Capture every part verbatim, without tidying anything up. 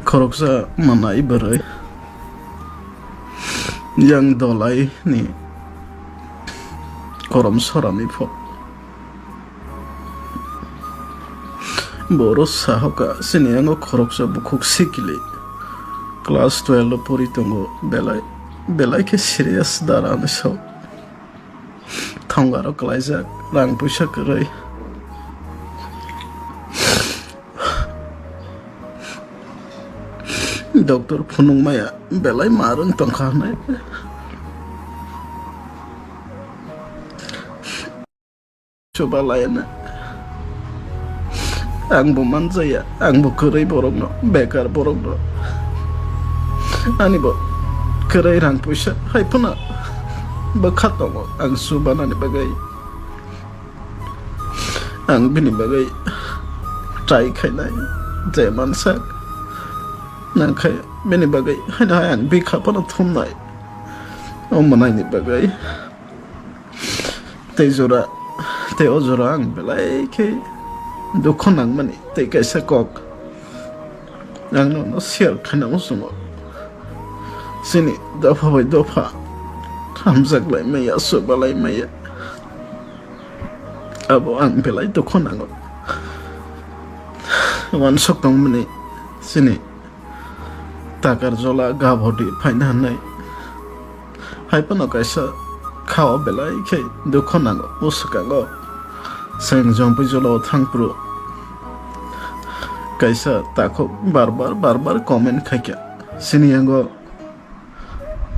Khoroksa manai bwrwi yang dolai ni korom sorami pho. Boro sahoka sini yango khoroksa bukhuk sikili class twelve o pori tongo, belai belai khe serious dara ni so. Thongaro kwlaijak, rang puisa kwrwi. Doctor phunukmaya belai marwng tongkha hwnwi. Chuba laina. Ang bo manjaya, ang bo kwrwi borokno, bekar borokno. Ani bo kwrwi rang puisa hai phano bwkha tongo ang chubanani bagwi. Ang bini bagwi try khainai, je mansak nang khai bini bagwi haino hai ang bikha phano thumnai. O mwnaini bagwi. Tei jora, tei o jora ang belai khe dukhu nangmani tei kaisa kok ang nono share khaina muchungo. Chini dopha bai dopha hamjak lai maya, chuba lai maya. Abo ang belai dukhu nango. Wansuk tongmani chini takar jola gabodi phaina hwnwi. Hai phano kaisa khao belai khe dukhu nango, bwswkango. Chwng Jompui jolao thangphuru kaisa takhuk bar bar, bar bar comment khaikha. Sini yango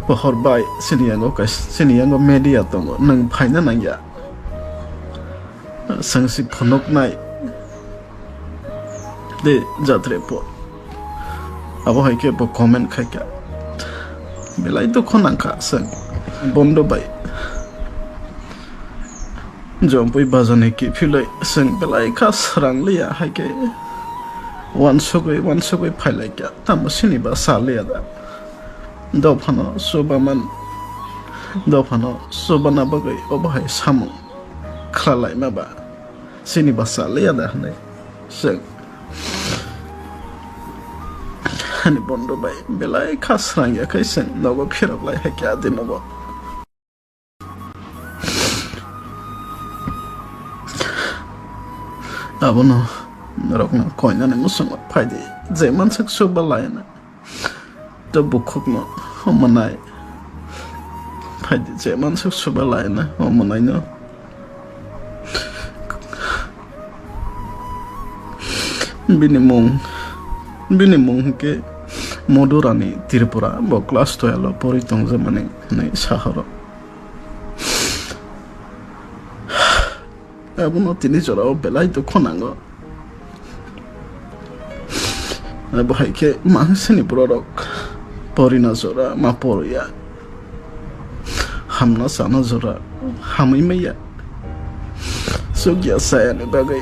pohor bai, sini yango kaisa, sini yango media tongo, nwng phaina nangya. Sangsi phunuknai de jatre po. Abo hai khe bo comment khaikha. Belai dukhu nangkha chwng Bondo bai. Jompui bajani kiphilwi chwng belai kha srang liya hai khe wansugwi, wansugwi phailaikha. Tamo sini ba sa liya da. Dophano chubaman, dophano chubana bagwi obo hai samung khlalaima ba. Chini bwsa liya da hwnwi chwng ani Bondo bai belai kha srang ya khai chwng nogo phirok lai hai khe adi nogo. Abono norokno koinani muchungo phaidi je mansak chuba laina. To bukhukno omonai. Phaidi je mansak chuba laina omonaino. Bini mung, bini mung hwnkhe Madhurani Tripura, bo class twelve o pori tongjakmani hwnwi sahoro. Abono tini jorao belai dukhu nango. Abo hai khe mangsani bororok porina jora ma poriya. Hamna sana jora hamwi maya. Chukya sayani bagwi